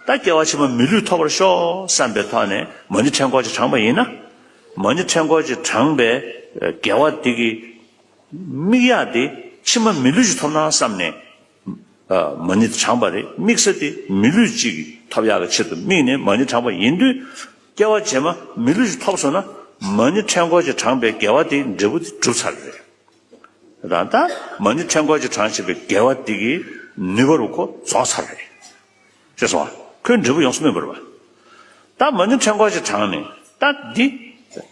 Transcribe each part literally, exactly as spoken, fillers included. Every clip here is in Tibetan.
ད་སྐྱེ་བ་ཕྱི་མ་མི་ལུས་ཐོབ་པར་ཤོག་བསམ་པའི་ཐོག་ནས་མ་ཎི་ཕྲེང་སྐོར་ཅིག་བགྲངས་པ་ཡིན་ན། མ་ཎི་ཕྲེང་སྐོར་ཅིག་བགྲངས་པའི་དགེ་བ་དེ་གི་དམིགས་ཡག་དེ་ཕྱི་མ་མི་ལུས་ཅིག་ཐོབ་ན་བསམ་ནས། ཨ། མ་ཎི་དེ་བགྲངས་པ་རེད། དམིགས་ས་དེ་མི་ལུས་གཅིག་གི་ཐོབ་ཡག་གི་ཆེད་དུ་དམིགས་ནས་མ་ཎི་བགྲངས་པ་ཡིན་དུས། སྐྱེ་བ་རྗེས་མ་མི་ལུས་ཅིག་ཐོབ་སོང་ན་མ་ཎི་ཕྲེང་སྐོར་ཅིག་བགྲངས་པའི་དགེ་བ་དེ་འབྲས་བུ་དེ་གྲུབ་ཚར་རེད། རང་ད་མ་ཎི་ཕྲེང་སྐོར་ཅིག་བགྲངས་བྱས་པའི་དགེ་བ་དེ་གི་ནུས་པ་རུ་ཁོ་རྫོགས་ཚར་རེད། ཤེས་སོང་ང་། ཁོའི་འབྲས་བུ་ཡོངས་སུ་སྨིན་པ་རེད་པ། ད་མ་ཎི་ཕྲེང་སྐོར་ཅིག་བགྲངས་ནས་ད་འདི་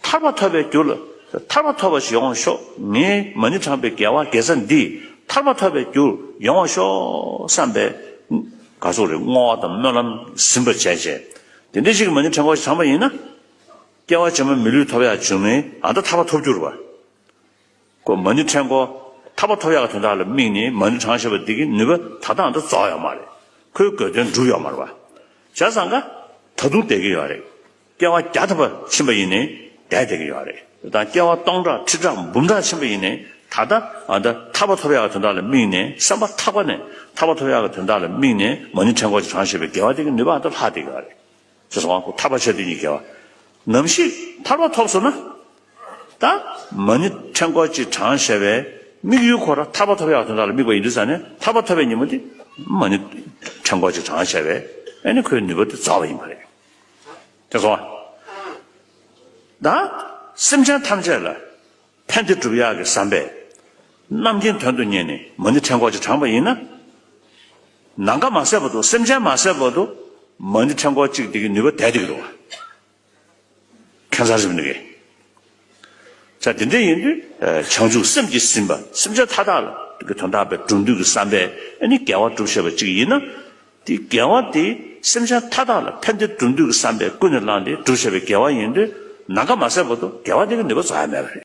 ཐར་པ་ཐོབ་པའི་རྒྱུ་ལ། ཐར་པ་ཐོབ་པ་ཞིག་ཡོང་བར་ཤོག་ངས་མ་ཎི་བགྲངས་པའི་དགེ་བ་དགེ་རྩ་འདི་ཐར་པ་ཐོབ་པའི་རྒྱུ་ཡོང་བར་ཤོག་བསམ་པའི་ག་ཚོད་རེད། བསྔོ་བ་དང་སྨོན་ལམ་ཟིན་པར་བྱས་བྱས། དེ་འདྲ་ཞིག་གི་མ་ཎི་ཕྲེང་སྐོར་ཞིག་བགྲངས་པ་ཡིན་ན། སྐྱེ་བ་རྗེས་མ་མི་ལུས་ཐོབ་ཡག་བྱུང་ནས་ཨ་ད་ཐར་པ་ཐོབ་རྒྱུ་རེད་པ། ཁོ་མ་ཎི་ཕྲེང་སྐོར་ཐར་པ་ཐོབ་ཡག་གི་དོན་དག་ལ་དམིགས་ནས་མ་ཎི་བགྲངས་བཞག་པ་འདི་གི་ནུས་པ་ད་ལྟའང་ད་རྫོགས་ཡོད་མ་རེད། ཁོའི་དགོས་དོན་འགྲུབ་ཡོད་མ་རེད་པ། བྱས་ཙང་ཀ་ད་དུང་བསྡད་ཀྱི་ཡོད་རེད། སྐྱེ་བ་བརྒྱ་ཐམ་པ་ཕྱིན་པ་ཡིན་ནའི་བསྡད་བསྡད་ཀྱི་ཡོད་རེད། དང་སྐྱེ་བ་སྟོང་ཕྲག་ཁྲི་ཕྲག་འབུམ་ཕྲག་ཕྱིན་པ་ཡིན་ནའི་ད་ལྟ་ཨ་ད་ཐར་པ་ཐོབ་ཡག་གི་དོན་དག་ལ་དམིགས་ནས་བསམ་པ་ཐག་པ་ནས་ཐར་པ་ཐོབ་ཡག་གི་དོན་དག་ལ་དམིགས་ནས་མ་ཎི་ཕྲེང་སྐོར་ཅིག་བགྲངས་བཞག་པའི་དགེ་བ་དེ་གི་ནུས་པ་ཨ་ད་ལྷག་བསྡད་ཀྱི་ཡོད་རེད། ཞེས་སོང་ང་། ཁོ་ཐར་པ་ཆ་དེ་ཉིད་དགེ་བ། ནམ་ཞིག་ཐར་པ་ཐོབ་སོང་ན། ད་མ་ཎི་ཕྲེང་སྐོར་ཅིག་བགྲངས་བཞག་པའི་དམིགས་ཡུལ་ཁོ་རང་ཐར་པ་ཐོབ་ཡག་དོན་དག་ལ་དམིགས་པ་ཡིན་དུས་ཙང་ནས་ཐར་པ་ཐོབ་པའི་ཉིན་མོ་དེ་མ་ཎི་ཕྲེང་སྐོར་ཅིག་བགྲངས་བཞག་པའི་ཨ་ནི་ཁོའི་ནུས་པ་དེ་རྫོགས་པ་ཡིན་པ་རེད། ཞེས་སོང་ང་། ད་སེམས་ཅན་ཐམས་ཅད་ལ་ཕན་བདེ་སྒྲུབ་ཡག་གི་བསམ་པས། རྣམ་མཁྱེན་དོན་དུ་གཉེར་ནས་མ་ཎི་ཕྲེང་སྐོར་ཅིག་བགྲངས་པ་ཡིན་ན། ནམ་མཁའ་མ་ཟད་བར་དུ་སེམས་ཅན་མ་ཟད་བར་དུ་མ་ཎི་ཕྲེང་སྐོར་གཅིག་དེ་གི་ནུས་པ་བསྡད་བསྡད་ཀྱི་འདུག་བ། ཁྱད་མཚར་ཞིག་མི་འདུག་གས། ས་དེ་འདྲ་ཡིན་དུས་བྱང་ཆུབ་སེམས་ཀྱིས་ཟིན་པ་སེམས་ཅན་མཐའ་དག་ལ་གི་དོན་དག་པའི་སྒྲུབ་འདོད་ཀྱི་བསམ་པས་ཨ་ནི་དགེ་བ་སྒྲུབ་ཤེས་པ་གཅིག་ཡིན་ན། དེ་དགེ་བ་དེ་སེམས་ཅན་མཐའ་དག་ལ་ཕན་བདེ་སྒྲུབ་འདོད་ཀྱི་བསམ་པས་ཀུན་ནས་བསླངས་ཏེ་སྒྲུབ་བྱས་པའི་དགེ་བ་ཡིན་དུས་ནམ་མཁའ་མ་ཟད་བར་དུ་དགེ་བ་དེ་གི་ནུས་པ་རྫོགས་ཡ་མེད་པ་རེད།